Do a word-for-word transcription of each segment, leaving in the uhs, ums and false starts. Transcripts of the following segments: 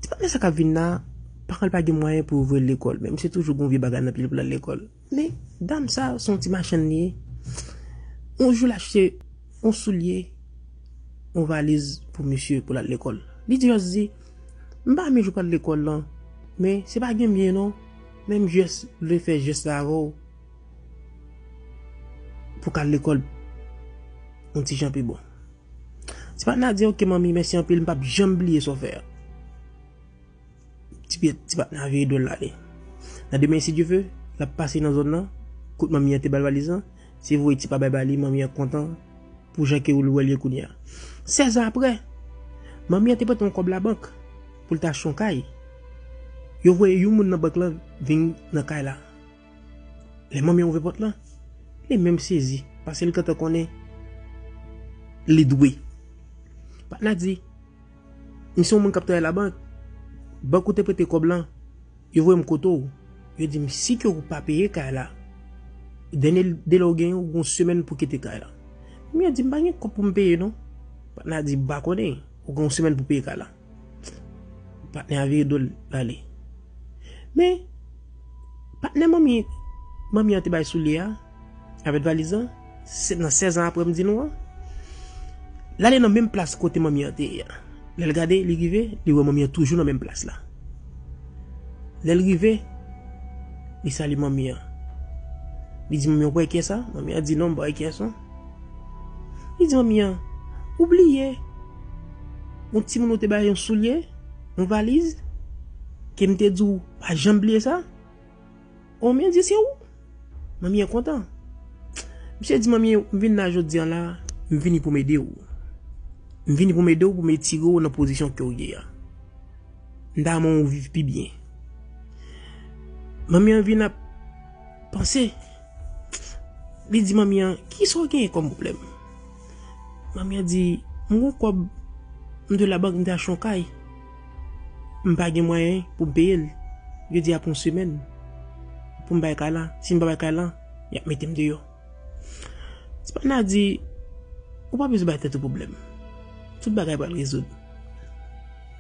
Ti patnè sa k ap vin la, paran l pa gen mwayen pou yo voye l lekòl, men misye toujou gen yon vye bagay nan pye l pou l al lekòl. Men dam sa, se yon ti machann li ye. Yon jou, l achte yon soulye, yon valiz pou misye pou l al lekòl. Li di Just di, "M pa renmen jan w pral lekòl lan, men se pa gen m ye non, men m jis vle fè jès la avè w pou w ka al lekòl yon ti jan pi bon." Ti patnè a di, "Oke manmi, mèsi anpil, m p ap janm bliye sa w fè a." Ti pye, ti patnè a vire do l ale. Nan demen, si Dye vle, l ap pase nan zòn nan, kot manmi an te ba l valiz lan. Se voye ti pabay ba li, manmi an kontan pou jan ke l wè l ye kounye a. Sèz an apre, manmi an te prete yon kòb labank pou l ta achte yon kay. Yo voye yon moun nan bank lan vin nan kay la. Lè manmi an ouvè pòt lan, li menm sezi, paske l gentan konnen li dwe. Patnè a di, "M se yon moun k ap travay labank, bank ou te prete kòb lan, yo voye m kote w. Yo di m, si ke ou pa peye kay la, dènye delè ou genyen, ou gen yon semèn pou kite kay la." Manmi an di, "M pa gen kòb pou m peye non." Patnè a di, "M pa konnen, ou gen yon semèn pou peye kay la." Patnè a vire do l ale. Men, patnè manmi, manmi an te bay soulye a, avèk valiz lan, se nan sèz an apre m di nou an, l ale nan menm plas kote manmi an te ye a. Lè l gade, li rive, li wè manmi an toujou nan menm plas la. Lè l rive, li salye manmi an. Li di manmi an, "Ou pa wè kiyès sa?" Manmi an di, "Non, m pa wè kiyès non." Li di manmi an, "Ou bliye yon timoun ou te bay yon soulye, yon valiz, ke m te di w pa janm bliye sa?" Manmi an di, "Se ou?" Manmi an kontan. Misye di manmi an, "M vin la jodi a la, m vini pou m ede w. M vini pou m ede w, pou m etire w nan pozisyon ke w ye a. M ta renmen w viv pi byen." Manmi an vin ap panse. Li di manmi an, "Kisa w genyen kòm pwoblèm?" Manmi an di, "M gon kòb, m te labank, m te achte yon kay. M pa gen mwayen pou m peye l. Yo di apre yon semèn pou m bay kay lan. Si m pa bay kay lan, y ap mete m deyò." Ti patnè a di, "Ou pa bezwen bay tèt ou pwoblèm. Tout bagay pral rezoud.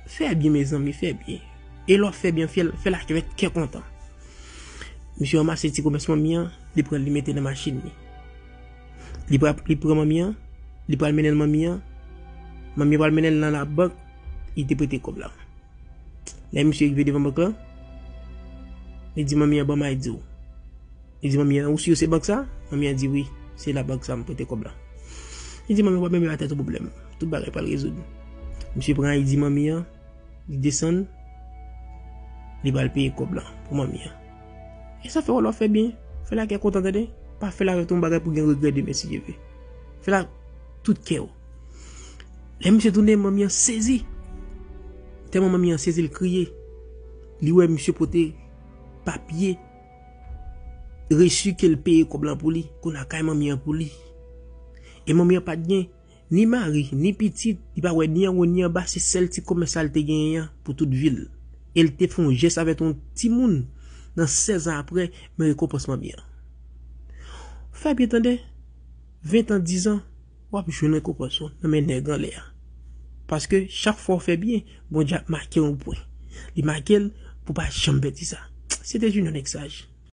Fè byen, mezanmi, fè byen. E lè w ap fè byen, fè l, fè l avèk kè kontan." Misye ranmase ti komès manmi an, li pran l, li mete nan machin li. Li pran, li pran manmi an, li pral mennen l manmi an. Manmi an pral mennen l nan labank, li te prete kòb la. Lè misye rive devan bank lan, li di manmi an, "Ban m I D ou." Li di manmi an, "Ou si se bank sa?" Manmi an di, "Wi, se labank sa m prete kòb la." Li di manmi an, "Ou pa menm bay tèt ou pwoblèm. Tout bagay pral rezoud." Misye pran I D manmi an, li desann, li pral peye kòb la pou manmi an. E sa fè w lè w fè byen, fè l ak kè kontan, tande. Pa fè l avèk yon bagay pou gen regrè demen, si Dye vle. Fè l ak tout kè w. Lè misye tounen, manmi an sezi. Tèlman manmi an sezi, l kriye. Li wè misye pote papye resi ke l peye kòb lan pou li, kounye a kay manmi an pou li. E manmi an pa t gen ni mari, ni pitit, li pa wè ni anwo ni anba, se sèl ti komès sa l te genyen an pou tout vi l. E l te fè yon jès avèk yon timoun nan sèz an apre, men rekonpans manmi an. Fè byen tande, ven tan, diz an, w ap jwenn rekonpans ou nan men nèg anlè a. Paske chak fwa w fè byen, Bondye ap make yon pwen. Li make l pou w pa janm pèdi sa. Se te Junior Nèg Saj.